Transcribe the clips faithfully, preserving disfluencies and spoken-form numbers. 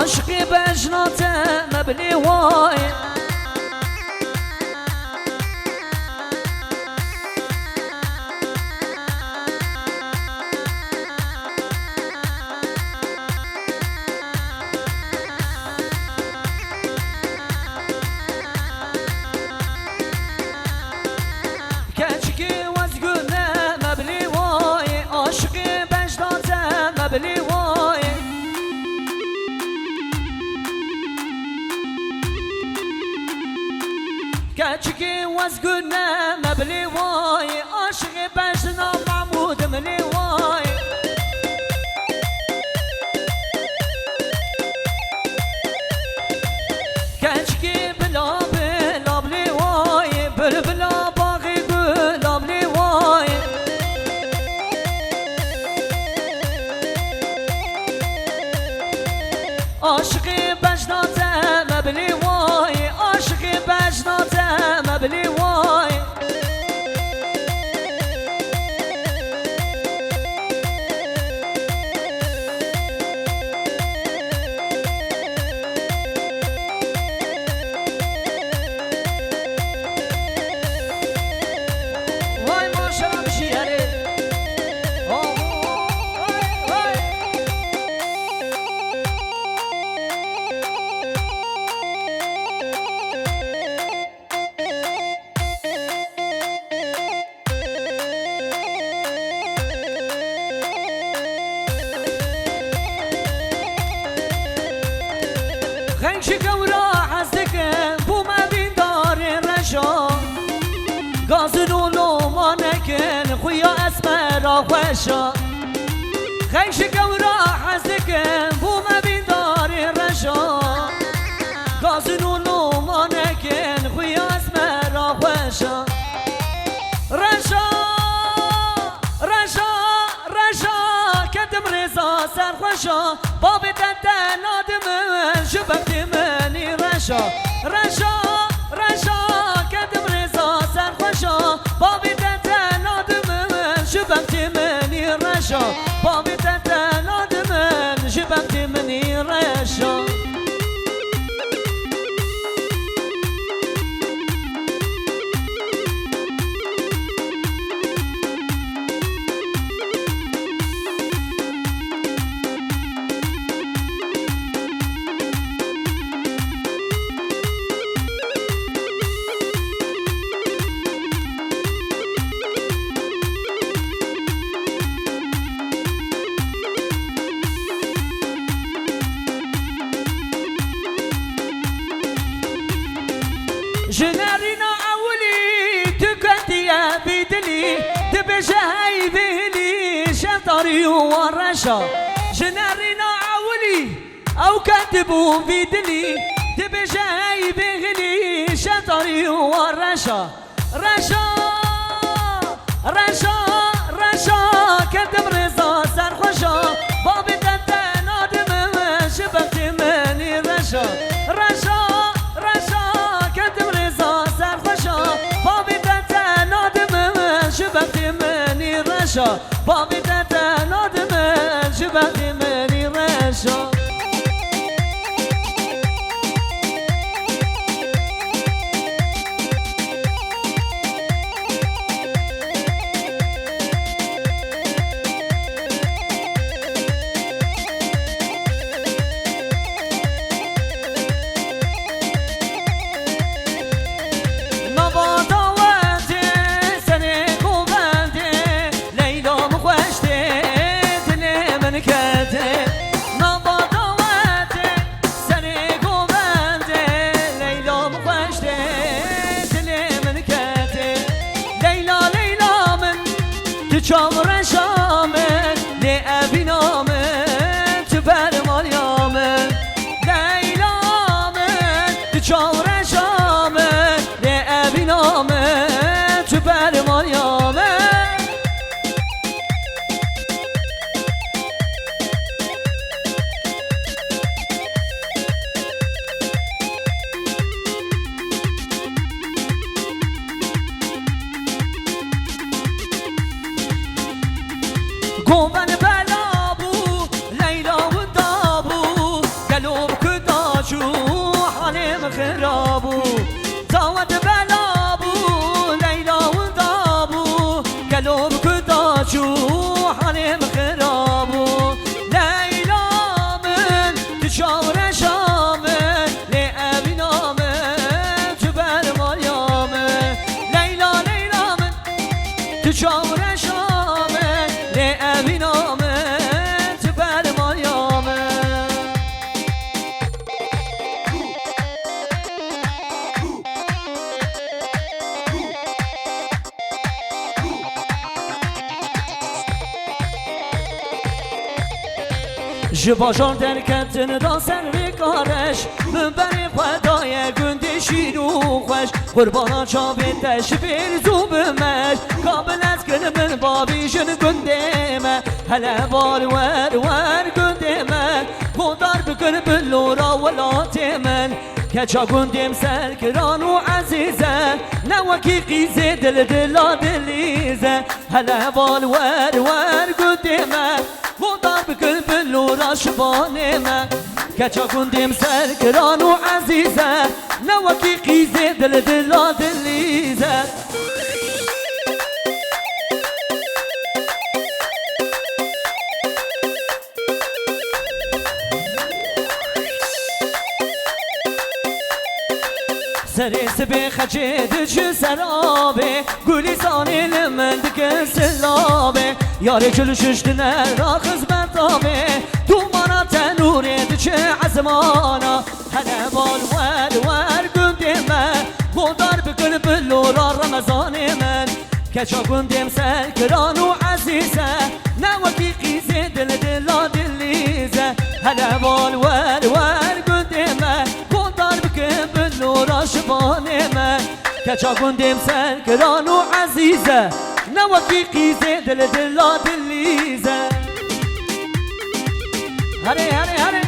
Aşiqê bejna te me bilê wayê. Keçikê wezgûne me bilê wayê, aşiqê bejna te me bilê wayê. Keçikê wezgûne me bilê wayê, aşiqê bejna Mahmûd milê wayê. Keçikê bila bila bilê wayê, bilbila baxê gula bilê wayê. Aşiqê bejna te me bilê wayê, aşiqê bejna te me bilê wayê. Vay maşallah bir şey yani. Oh, vay, vay. Xeng ji gewra hez dikin, bûme bîndarê reşa. Gazin û loma nekin, xuya esmera xweşa. Xeng ji gewra hez dikin, bûme bîndarê reşa. Gazin û loma nekin, xuya esmera xweşa. Reşa, reşa, reşa, ketim rêza serxweşa. Bavê te te nadimin, ji bextê min î reşa. Reşa, reşa, ketim rêza serxweşa. Bavê te te nadimin, ji bextê min î reşa. Bavê te te nadimin, ji bextê min î reşa. Ji nerîna ewilî tu ketiye bîdilî, dibêje hey bêhilî şevdarî û wan reşa. Ji nerîna ewilî ew ketibû vî dilî, dibêje hey bêhilî şevdarî û wan reşa. Reşa, reşa, reşa, ketim rêza serxweşa. Bavê te te nadimin, ji bextê min î reşa. Reşa, reşa, ketim rêza serxweşa. Bavê te te nadimin, ji bextê min î reşa. Bavê te te nadimin, ji bextê min î reşa. Nava dawetê serê govendê, Leyla min xweş tê, dilê min ketê. Nava dawetê serê govendê, Leyla min xweş tê, dilê min ketê. Leyla, Leyla min, tu çav reşa min, lê evîna min, tu bermaliya min. Leyla min, tu çav reşa min, lê evîna min, tu bermaliya min. Goven bela bû, Leyla winda bû, gelo bi Gelo bi ku da çû halê min xirab bû. Leyla min, tu çaw reşa min, lê evîna min, tu bermariya min. Leyla, Leyla min, tu çaw reşa min, lê evîna min, tu bermariya min. Ji bajar derketin da ser rêka reş, min berê xwe daye gundê şîr û xweş. Qurbana çavê te ji bêr zû bimeş, ka bilez kin min bavî jin gundê me. Hele bal wer wer gundê me, godar bikin bi lora welatê min. Keça gundê min serkiran û ezîz e, ne wekî qîzê dil dila dilîz e. Hele heval wer wer gundê me, godar bikin bi lora şivanê me. Keça gundê min serkiran û ezîz e, ne wekî qîzê dil dila dilîz e. Serê sibê xecê diçi ser avê, gulîsanê li min dikin silavê. Yarê çil şiştine ra xizmet avê, dumana tenûrê diçe ezmana. Hele bal wer wer gundê me, godar bikin bi lora Remezanê min. Keça gundê min serkiran û ezîz e, ne wekî qîzê dil dila dilîz e. Hele bal wer wer gundê me, godar bikin bi lora şivanê me. Keça gundê min serkiran û ezîz e, ne wekî qîzê dil dila dilîz e. Herê, herê, herê.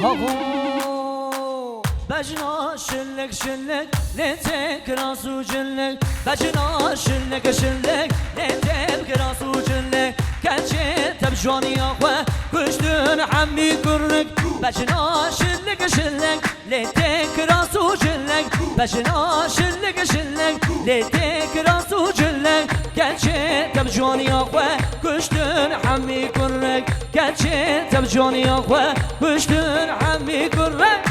Haho, bejna şillik şillik, lê tê kiras û cillik. Bejna şillik şillik, lê tê kiras û cillik. Keçê te bi jwaniya xwe kuştin hemî kurrik. Bejna şillik şillik, lê tê kiras û cillik. Bejna şillik şillik, lê tê kiras û cillik. Keçê te bi jwaniya xwe kuştin hemî kurrik. Keçê te bi jwaniya xwe kuştin hemî kurrik.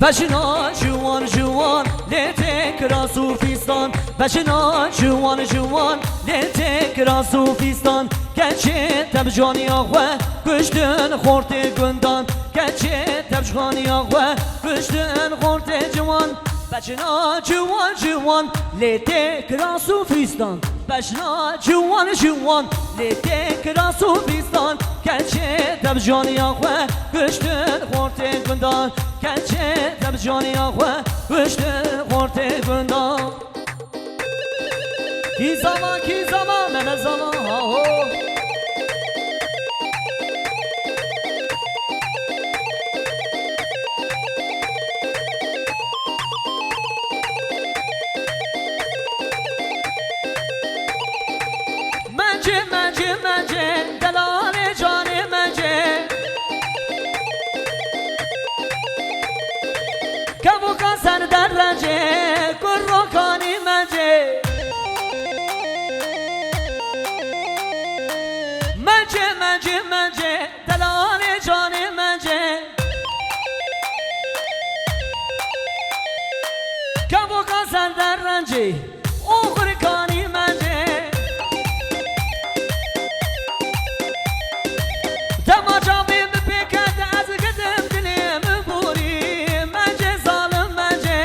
Bejna ciwan ciwan, lê tê kiras û fîstan. Bejna ciwan ciwan, lê tê kiras û fîstan. Keçê te bi jwaniya xwe kuştin xortê gundan. Keçê te bi jwaniya xwe kuştin xortê ciwan. Bejna ciwan ciwan, lê tê kiras û fîstan. Bejna ciwan ciwan, lê tê kiras û fîstan. Keçê te bi jwaniya xwe kuştin xortê gundan. Keçê te bi jwaniya xwe kuştin xortê gundan. Kî zama, kî zama, Mehmet zama, ha ho. Mence, mence, mence, delalê canê mence. Kevoka ser derrecê, kurokanî mence. Mence, mence, mence, delalê canê mence. Kevoka ser derrecê, oxirkanî mence. Dema çavê min pê ket, ez gidim dilê min borî. Mence zalim mence.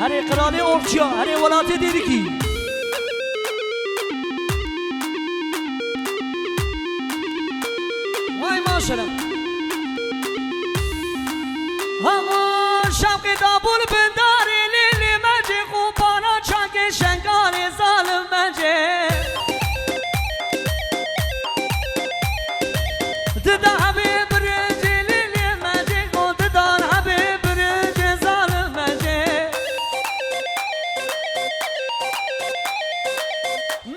Herê qiralê orçiya, herê welatê dêrikî. Vay maşallah. Hamo şevqê dabûl bindarê lê lê mecê xûbana çakê şengalê zalim mecê. Dida hebê birêcê lê lê mecê xo didan hebê birêcê zalim mecê.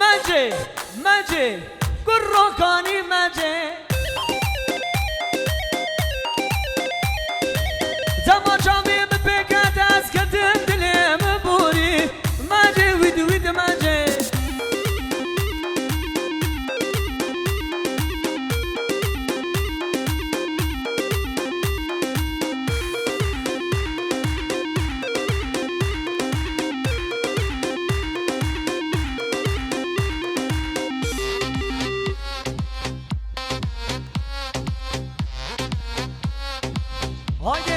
Mecê, mecê, kurrokanî mecê. Dema çavê min pê ket ez ketim dilê min borî. Mecê wîd wîd mecê. Haydi